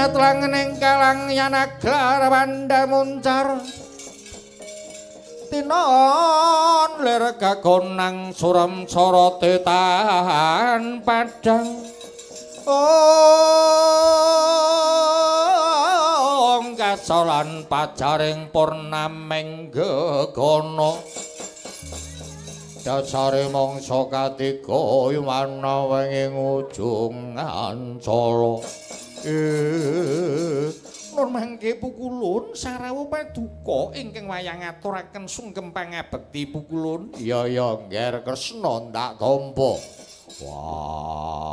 Kiat langening kalang yanaglar pandha muncar. Tinon lir kagonang surem sorote tahan padang. Ong kasolan pajaring purnaming gegana. Dasare mangsa katiga yuwana wenging ujung ancala. Nur mangke pukulun sarawu paduka ingkang wayang ngaturaken sungkem pangabekti pukulun. Iya ya Ngger Kresna ndak tampa. Wah.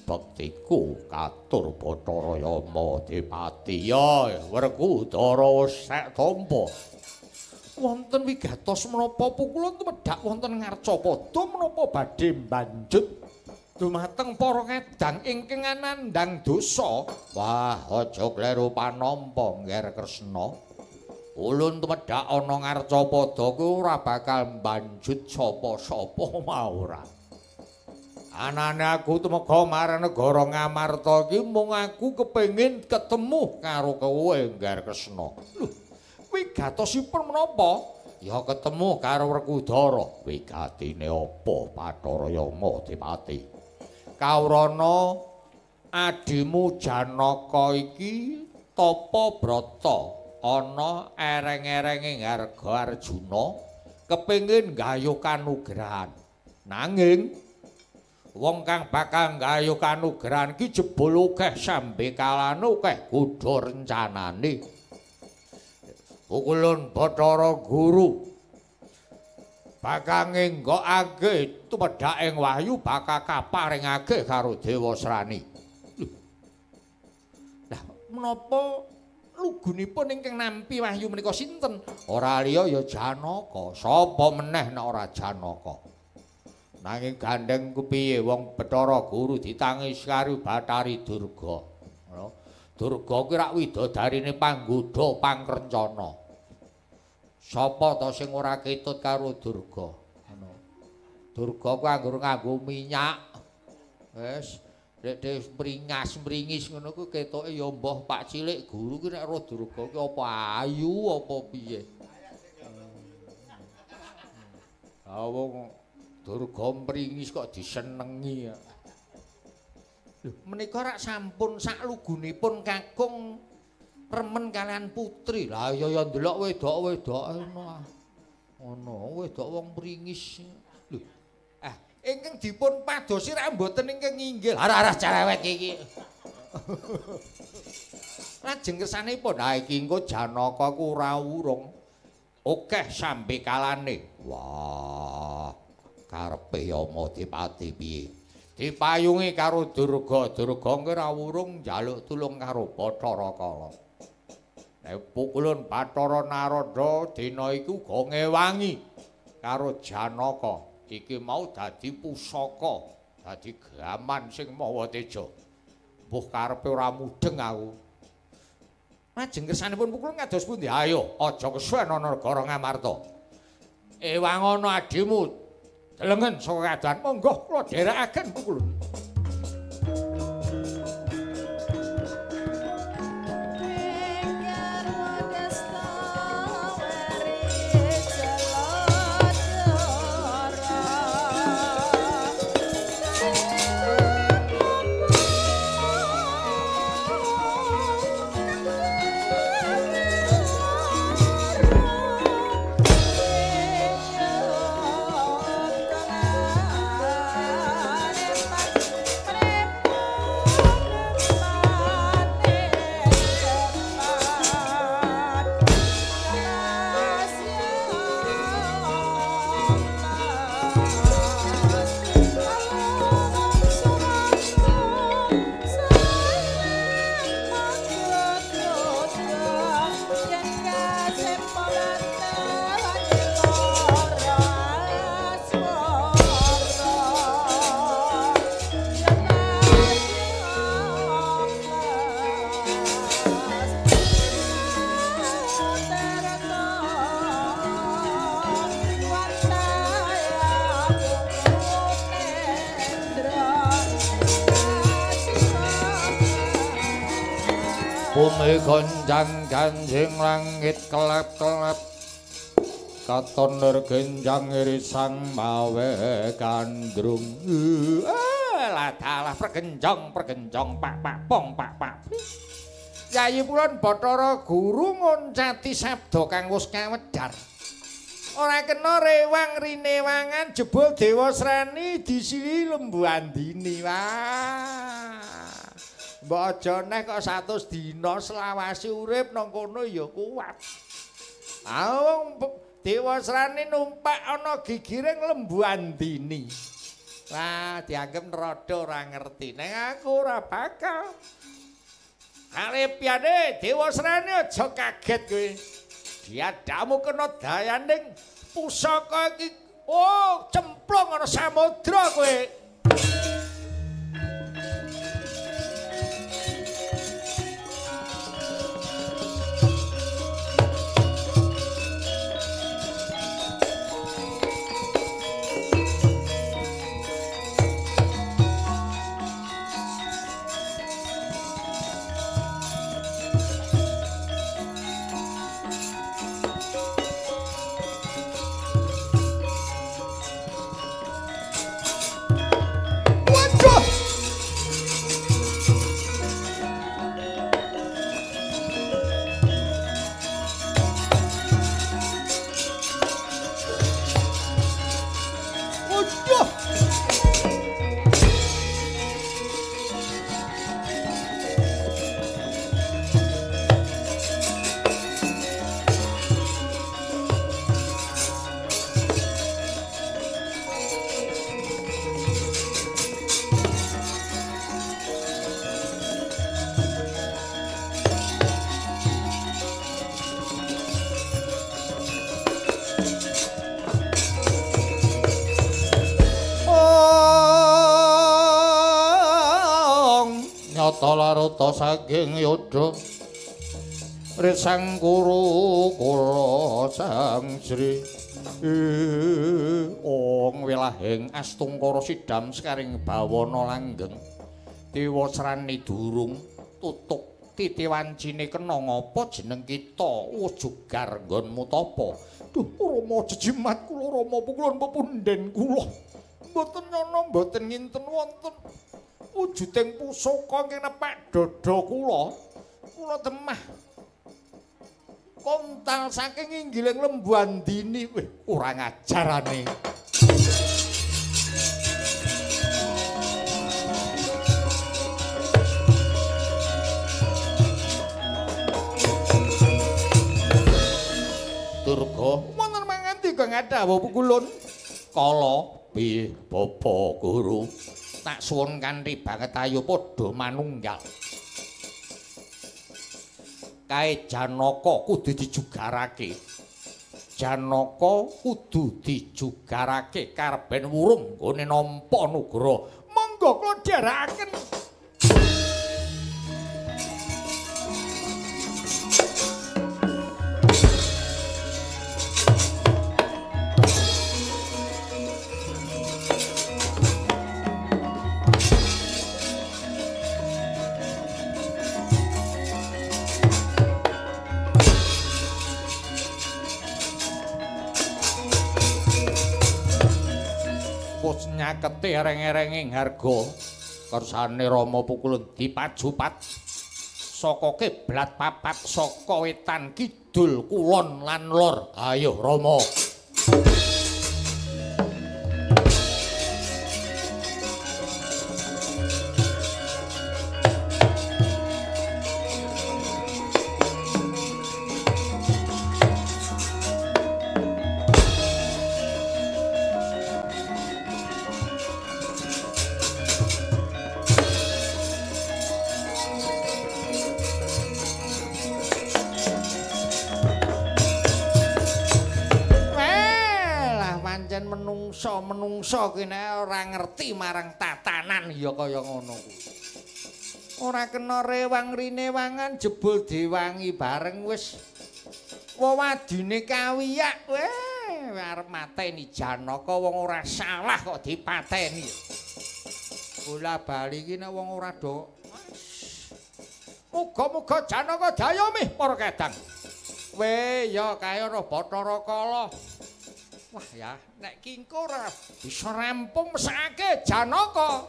Bektiku katur Bathara Yama Dipati. Ya Werkudara wis sak tampa. Wonten wigatos menapa pukulun tumedhak wonten Ngarcapada menapa badhe mbanjut dumateng para kadang ingkang anandhang dosa. Wah, aja kleru panampa Ngger Kresna. Ulun tumedhak ana Ngarcapada kuwi ora bakal mbanjut sapa-sapa mau ora. Anane aku tumeka marang negara Ngamarta iki mung aku kepengin ketemu karo kowe Ngger Kresna. Lho, wigatosipun menapa? Ya ketemu karo Werkudara. Wigatine apa Bathara Yama Dipati? Kaurana adimu Janaka iki tapa brata ana ereng-erenge ngarga Arjuna kepengin nggayuh kanugrahan. Nanging wong kang bakal nggayuh kanugrahan iki jebul akeh sambekalane akeh godha rencanane. Pukulun Bathara Guru bakal ngenggokake tumedhak ing wahyu bakal kaparingake karo Dewa Srani. Lho. Lah menapa lugunipun ingkang nampi wahyu menika sinten? Ora liya ya Janaka. Sapa meneh nek ora Janaka? Nanging gandeng kepiye wong Bathara Guru ditangis karo Bathari Durga. Durga kuwi rak widodarine panggodha pangrencana. Sapa to sing ora ketut karo Durga? Ngono. Durga kuwi anggur nganggo minyak. Wis, nek mringas-mringis ngono kuwi ketoke ya mbah Pak Cilik guru kuwi nek ro Durga kuwi apa ayu apa piye. Ha wong Durga mringis kok disenengi ya. Lho, menika rak sampun saklugunipun kakung remen kalian putri. Lah iya ya ndelok wedok-wedoke ngono ah. Ngono, wedok wong mringis. Lho, ah ingkang dipun padosi rak mboten ingkang inggil. Arah-arah cerewet iki. Lajeng kersanipun, ha iki engko Janaka ku ora urung akeh sambekalane. Wah, karepe Yama Dipati piye? Dipayungi karo Durga. Durga ora wurung njaluk tulung karo Bathara Kala. Nek pukulun Bathara Narada dina iku uga ngewangi karo Janaka. Iki mau dadi pusaka, dadi gaman sing mawa teja. Mbuh karepe ora mudeng aku. Lajeng kersanipun pukulun kados pundi? Ayo, aja kesuwen ana negara Ngamarta. Ewangono adimu. Delengen saka kadohan, monggo kula dherekaken pukulun. Thank you. Bumi gonjang ganjing langit kelap-kelap katon ner genjang irisang mawe gandrung. Lah dalah pergenjong pergenjong pak pak pong pak pak. Yayi Pulon Bathara Guru ngoncati sabda kang wis kawedhar. Ora kena rewang rinewangan jebul Dewasrani disili Lembu Andini. Wah. Mbok aja neh kok 100 dina selawase urip nang kono ya kuat. Ah wong Dewasrani numpak ana gigiring Lembu Andini. Wah, dianggep neroda ora ngerti. Neng aku ora bakal. Kalepiane Dewasrani aja kaget kowe. Diadamu kena dayaning pusaka iki. Oh, cemplung ana samudra kowe. Laruta saking yudha Risang Kuru kula Sang Sri ong wilahing astungkara sidam sekaring bawana langgeng Dewasrani durung tutuk titiwancine kena ngapa jeneng kita wujugar nggonmu tapa. Duh Rama jejimat kula Rama pukulun pepunden kula mboten nyono mboten nginten wonten wujuding pusaka ingkang nepak dada kula. Kula temah kontal saking inggiling Lembu Andini. Wih, kurang ajarane. Durga wonten mangandika ngadhawuh pukulun kala piye Bapak Guru. Tak suwun kanthi banget ayo padha manunggal. Kae Janaka kudu dijugarake. Janaka kudu dijugarake karben wurung nggone nampa nugraha. Monggo kula dherekaken. Nyakete ereng-erenging harga kersane Rama pukulun dipajupat saka kiblat papat saka wetan kidul kulon lan lor. Ayo Rama. Menungso kene ora ngerti marang tatanan ya kaya ngono kuwi. Ora kena rewang rinewangan jebul diwangi bareng wis wewadine kawiyak. Weh arep mateni Janaka wong ora salah kok dipateni. Bola bali iki nek wong ora do Muga-muga Janaka jaya mih para kadang. We ya kae ana Bathara Kala. Wah ya, nek kingko ora bisa rampung mesake Janaka.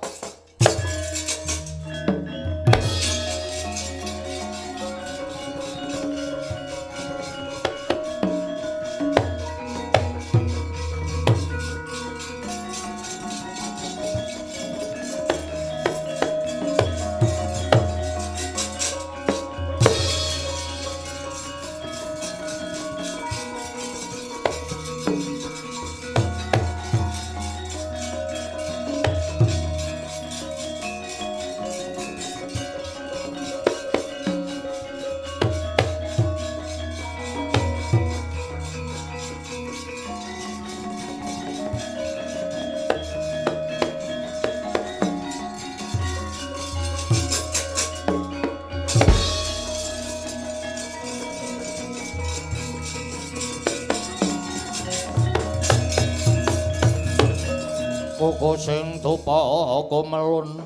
Koko sing tupa kumelun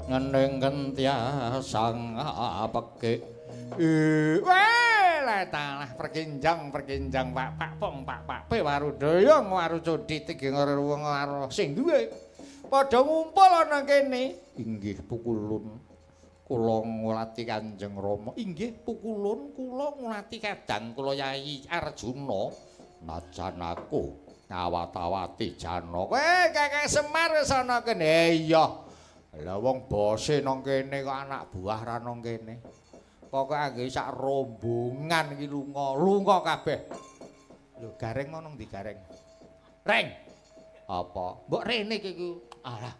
ngening kentyasang apeke. Weh, talah perkinjang perkinjang pak pak pong pak pak pe warudaya warucudi tigeng wong karo sing duwe padha ngumpul ana kene. Inggih pukulun kula ngulati Kanjeng Rama. Inggih pukulun kula ngulati kadang kula Yai Arjuna. Najan aku ngawat-awati Janaka. Kowe Kakang Semar wis ana kene. Iya. Lah wong bose nang kene kok anak buah ra nang kene. Pokoke anggere sak rombongan iki lunga, lunga kabeh. Lho Gareng ngono ndi Gareng? Reng. Apa? Mbok rene iki ku. Alah.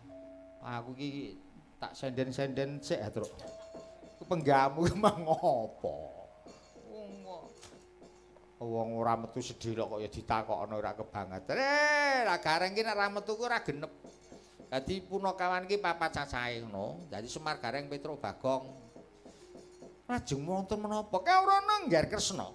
Aku iki tak senden-senden sik, Truk. Penggamu ki mang apa? Wong ora metu sedhelok kok ya ditakokno ora kebangetan. Lah Gareng ki nek ora metu ku ora genep. Dadi punakawan ki papat cacahe ngono. Dadi Semar Gareng Petruk Bagong. Lajeng wonten menapa? Kawrana Ngger Kresna.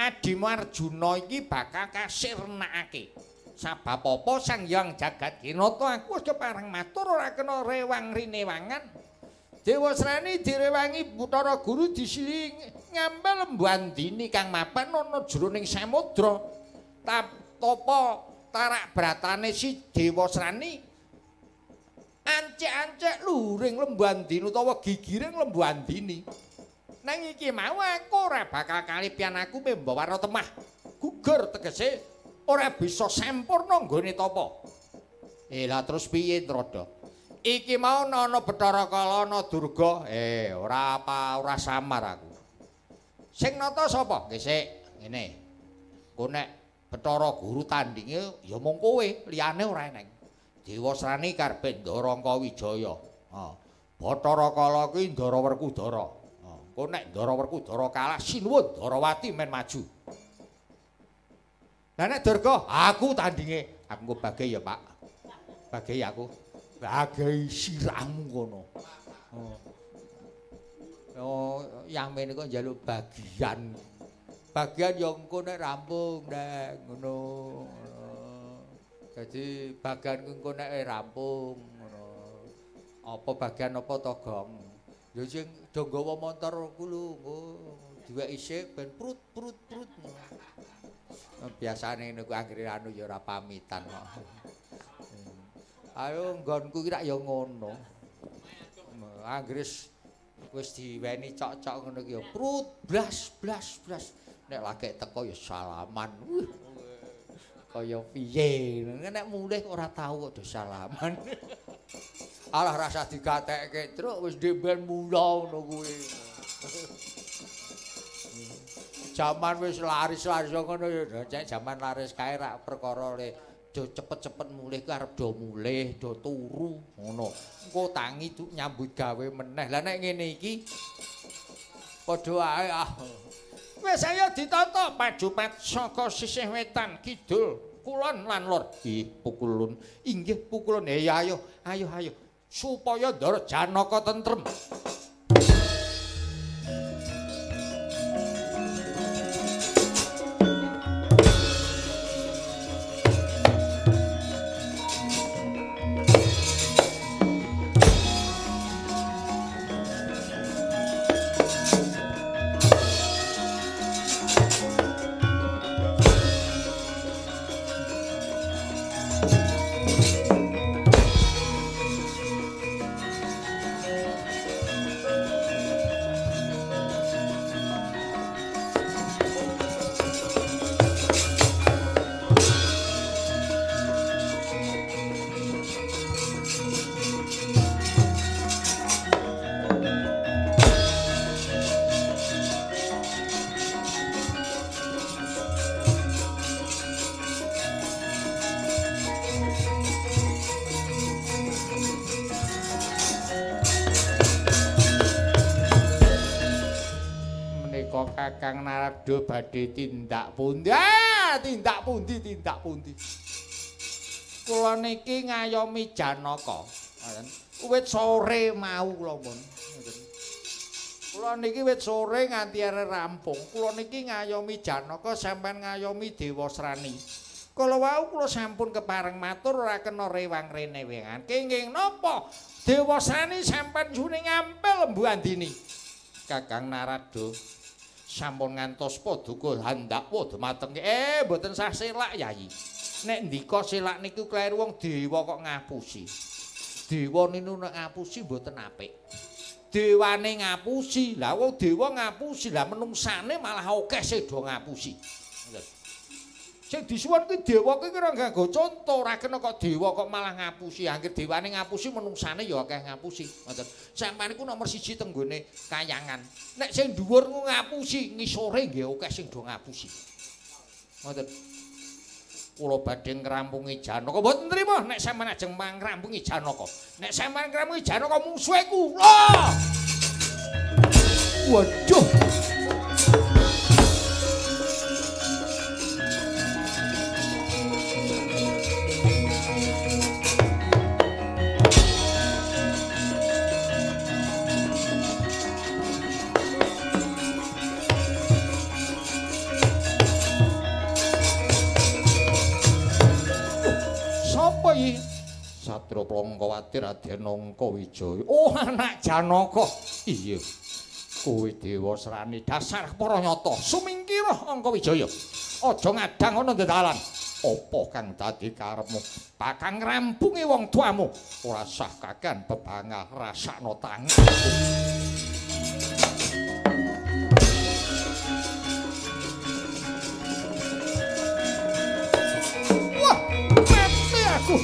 Adimu Arjuna iki bakal kasirnakake. Sabab apa Sang Hyang Jagat Kinata aku wis kepareng matur ora kena rewang rinewangan. Dewasrani direwangi Bathara Guru disili ngambil lembu kang mapan ana jroning samudra. Tapa tarak bratane si Dewasrani ancek-ancek luhuring lembu andini utawa gigiring lembu andini. Nang iki mau aku ora bakal kalipian aku membawa warna temah. Gugur tegese ora bisa sampurna nggone tapa. Lah terus piye Trada? Iki mau ana Bathara Kala ana Durga. Ora apa ora samar aku. Sing nata sapa? Nggih sik, ngene. Engko nek Bathara Guru tandinge ya mung kowe, liyane ora eneng. Dewasrani karepe Ndara Wijaya. Ha. Bathara Kala kuwi Ndara Werkudara. Ha, engko nek Ndara Werkudara kalah sinuwun Ndarawati men maju. Lah nek Durga, aku tandinge. Aku engko bage ya, Pak. Bage aku. Bage sirahmu kono. Oh, yamene kok njaluk bagian. Bagian ya engko nek rampung nek ngono. Jadi bagian engko nek rampung ngono. Apa bagian apa to, Gong? Ya sing do nggawa montor ku lho, engko diweki sik ben prut prut prut. Biasane ngene ku anggere anu ya ora pamitan kok. Ayo nggonku ki rak ya ngono. Anggere wis diweni cok-cok ngono ki ya prut blas blas blas. Nek lagek teko ya salaman. Kaya piye? Nek mulih ora tau kok do salaman. Alah rasa digatekke truk wis ndek ben mula ngono kuwi. Jaman wis laris-laris ngono ya, cek jaman laris kae rak perkara le do cepet-cepet mulih ku arep do mulih, do turu ngono. Engko tangi nyambut gawe meneh. Lah nek ngene iki padha ae ah. Wis ayo ditata pajupat saka sisih wetan, kidul, kulon lan lor. Nggih, pukulun. Inggih pukulun. Ya ayo, ayo ayo supaya Ndara Janaka tentrem. Kakang Narada badhe tindak pundi? Ah, tindak pundi, tindak pundi. Kula niki ngayomi Janaka. Ngoten. Wit sore mau kula pun. Ngoten. Kula niki wit sore nganti arep rampung. Kula niki ngayomi Janaka, sampean ngayomi Dewasrani. Kala wau kula sampun kepareng matur ora kena rewang rene wengan. Kenging napa? Dewasrani sampean sune ngampil Lembu Andini. Kakang Narada sampun ngantos paduka handakwa dumateng. Mboten sah selak Yayi. Nek ndika selak niku kleru, wong dewa kok ngapusi. Dewa niku nek ngapusi mboten apik. Dewane ngapusi, lah wong dewa ngapusi, lah menungsane malah akeh sing do ngapusi. Sing disuwun kuwi dewa kuwi kira nganggo conto, ora kena kok dewa kok malah ngapusi. Angger dewane ngapusi menungsane ya akeh ngapusi. Ngoten. Sampeyan iku nomor 1 teng nggone kayangan. Nek sing dhuwur ngapusi, ngisore nggih akeh sing do ngapusi. Ngoten. Kula badhe ngrampungi Janaka. Mboten nrimo nek sampeyan ajeng ngrampungi Janaka. Nek sampeyan ngrampungi Janaka mungsuhe kula. Waduh. Satria Plangkawati Raden Angkawijaya. Oh, anak Janaka. Iya. Kowe Dewasrani dasar para nyata. Sumingkira Angkawijaya. Aja ngadang ana dalan. Apa kang dadi karepmu? Bakal ngrampungi wong tuamu. Ora sah kakean bebangah rasakno tanganku. Wah, mati aku.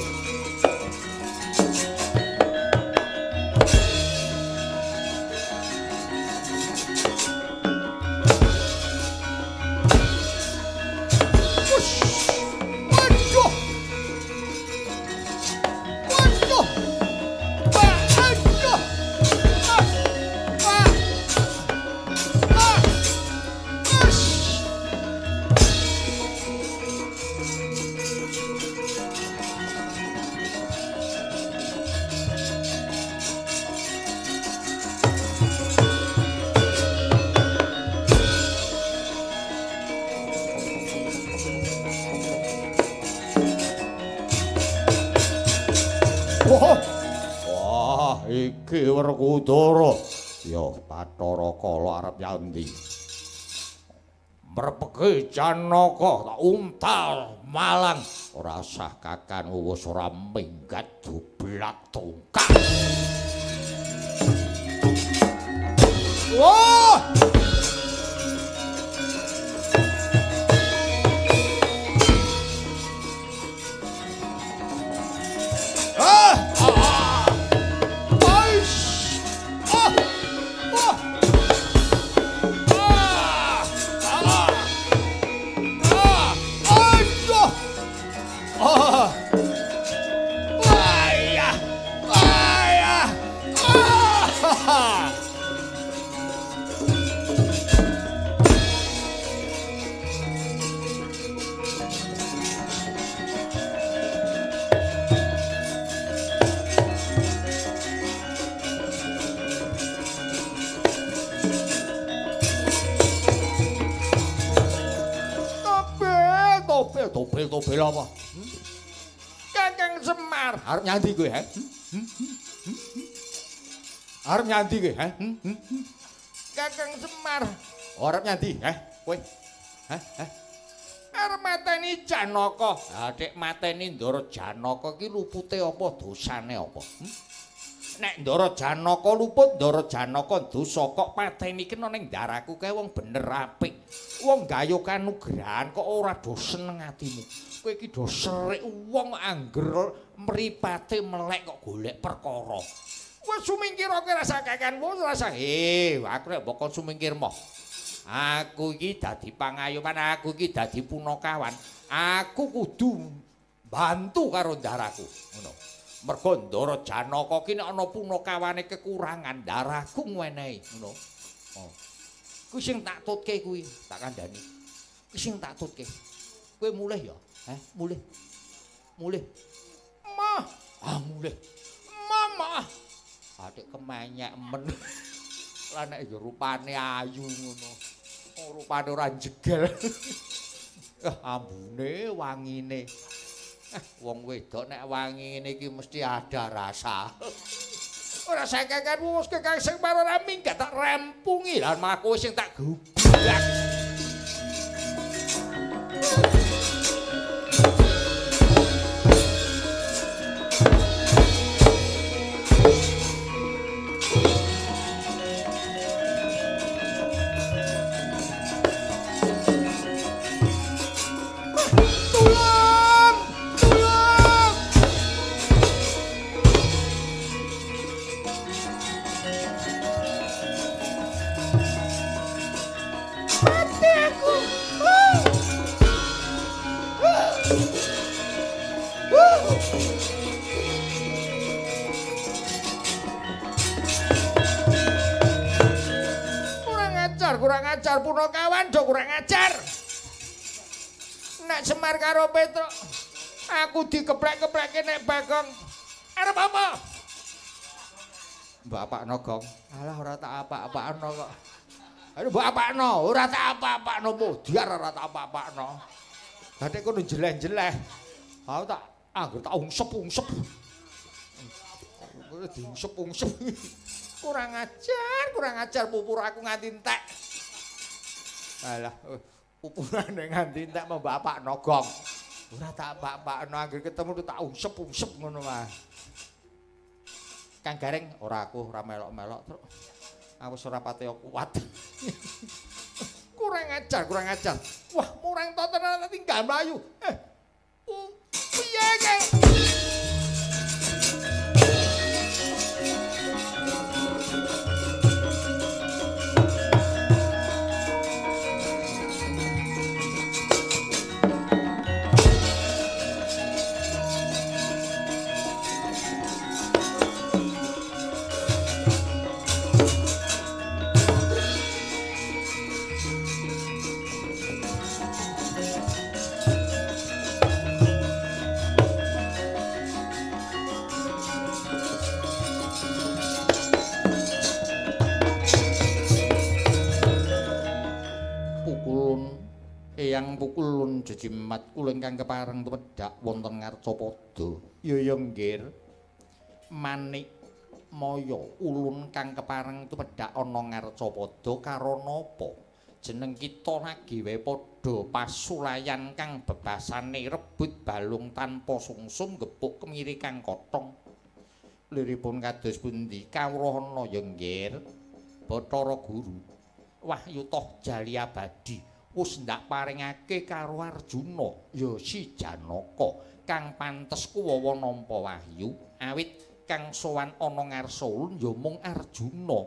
Wah, iki Werkudara. Ya Bathara Kala arep nyandi. Mrepeke Janaka tak untal malang. Ora sah kakan wis ora minggat dublak tongkak. Wah! Tobel-tobel apa? Kakang Semar arep nyandi kowe, he? Arep nyandi kowe, he? Kakang Semar arep nyandi, he? Kowe. Heh, arep mateni Janaka. Ha, nek mateni Ndara Janaka iki lupute apa dosane apa? Nek Ndara Janaka luput, Ndara Janaka dosa kok pateni kena ning ndaraku kae wong bener apik. Wong gayo kanugrahan kok ora do seneng atimu. Kowe iki do serik wong angger mripate melek kok golek perkara. Wis sumingkir kowe rasa kakean wis rasa. Aku nek mbok kon sumingkir moh. Aku iki dadi pangayoman, aku iki dadi punakawan. Aku kudu bantu karo ndaraku, ngono. Mergo Ndara Janaka ki nek ana punakawane kekurangan, ndaraku ngwenehi, ngono. Oh. Kuwi sing tak tutke kuwi, tak kandhani. Kuwi sing tak tutke. Kowe mulih ya? Heh, mulih. Mulih. Mah, ah mulih. Mama. Adik kemenyek men. Lah nek ya rupane ayu ngono. Rupane ora jegel. Ambune wangine. Wong wedok nek wangi ngene iki mesti ada rasa. Ora sakeken wis kekang sing ora minggat tak rempungi. Lah malah kowe sing tak gubrak. Kurang ajar punakawan do kurang ajar. Nek Semar karo Petruk aku dikeplek-keplekke nek Bagong. Arep apa? Mbok apakno, Gong. Alah ora tak apa-apakno kok. Aduh mbok apakno, ora tak apa-apakno modiar ora tak apa-apakno. Dadi kono jeleh-jeleh. Aku tak angger tak ungsep-ungsep. Diungsep-ungsep. Kurang ajar pupur aku nganti entek. Alah, pupurane nganti entek mbok apakno, Gong. Ora tak apa-apakno angger ketemu tak ungsep-ungsep ngono mah. Kang Gareng ora aku ora melok-melok, Truk. Aku wis ora patiya kuat. Kurang ajar, kurang ajar. Wah, murang to tenan tinggal mlayu. Piye kae? Eyang pukulun jejimat kula ingkang kepareng tumedhak wonten Ngarcapada. Ya ya nggir. Manik maya ulun kang kepareng tumedhak ana Ngarcapada karana apa? Jeneng kita lagi wae padha pasulayan kang bebasane rebut balung tanpa sungsum gepuk kemiri kang kothong. Liripun kados pundi kawruhana ya nggir. Bathara Guru Wahyu Toh Jali Abadi wis ndak paringake karo Arjuna ya si Janaka kang pantes kuwawa nampa wahyu awit kang sowan ana ngarsa ulun ya mung Arjuna.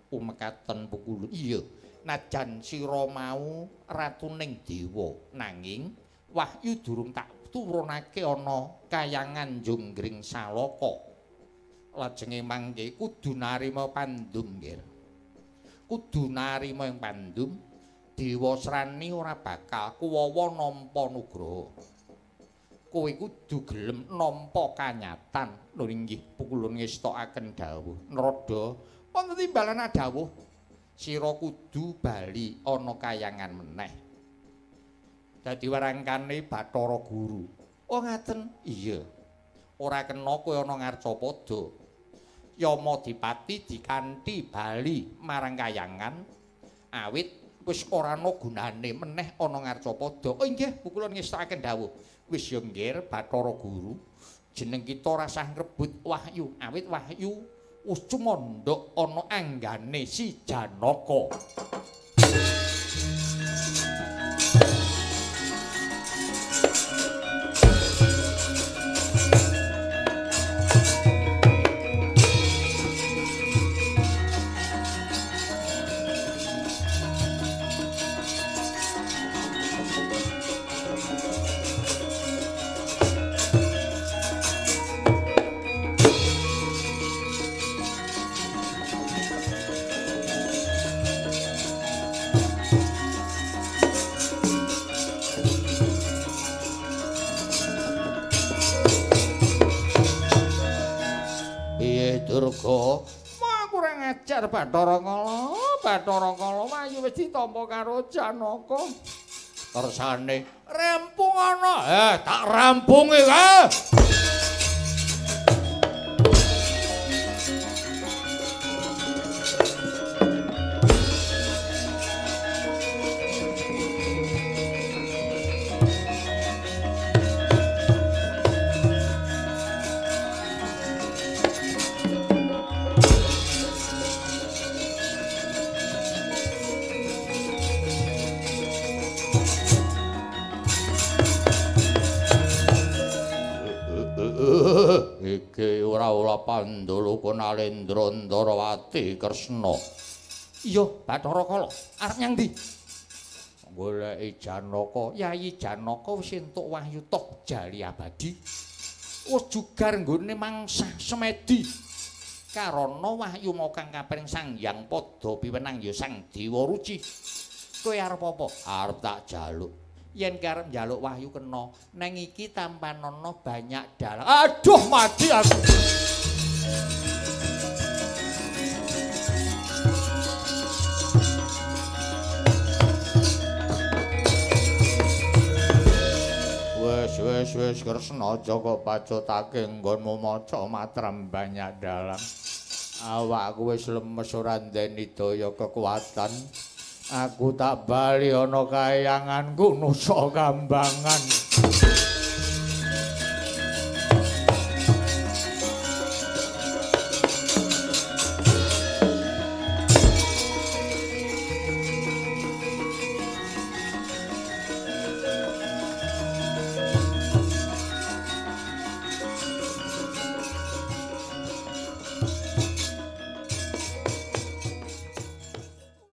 Umekaten pukulun iya najan sira mau ratuning dewa nanging wahyu durung tak turunake ana kayangan Jonggring Salaka. Lajenge mangke kudu narima pandum nggir. Kudu narima ing pandum Dewa Srani ora bakal kuwawa nampa nugraha. Kowe kudu gelem nampa kanyatan. Lho inggih pukulun ngestokaken dawuh. Narada wonten timbalan dawuh sira kudu bali ana kayangan meneh. Dadi warangkane Bathara Guru. Oh ngaten? Iya. Ora kena kowe ana Ngarcapada. Yama Dipati dikanthi bali marang kayangan awit wis ora ana gunane meneh ana Ngarcapada. Oh inggih, pukulun ngestokaken dawuh. Wis ya nggir Bathara Guru, jeneng kita rasah ngrebut wahyu, awit wahyu wis cumandhak ana anggane si Janaka. Durga. Wah, kurang ajar Bathara Kala. Bathara Kala wahyu wis ditampa karo Janaka. Kersane rampung ana. Tak rampungi kae. Iki ora ora Panduluka Nalendra Ndarawati Kresna. Iya, Bathara Kala, arep nyang ndi? Goleki Janaka. Yayi Janaka wis entuk wahyu toh jali abadi. Wis jugar nggone mangsah semedi. Karana wahyu mau kang kapring Sang Hyang Pada piwenang ya Sang Dewa Ruci. Kowe arep apa? Arep tak jaluk. Yen karep njaluk wahyu kena, neng iki tampanana banyak dalang. Aduh, mati aku. Wes wes wes Kresna aja kok pacutake nggonmu maca matram banyak dalang. Awakku wis lemes ora ndeni daya kekuatan. Aku tak bali ana kayanganku Nusa Kambangan.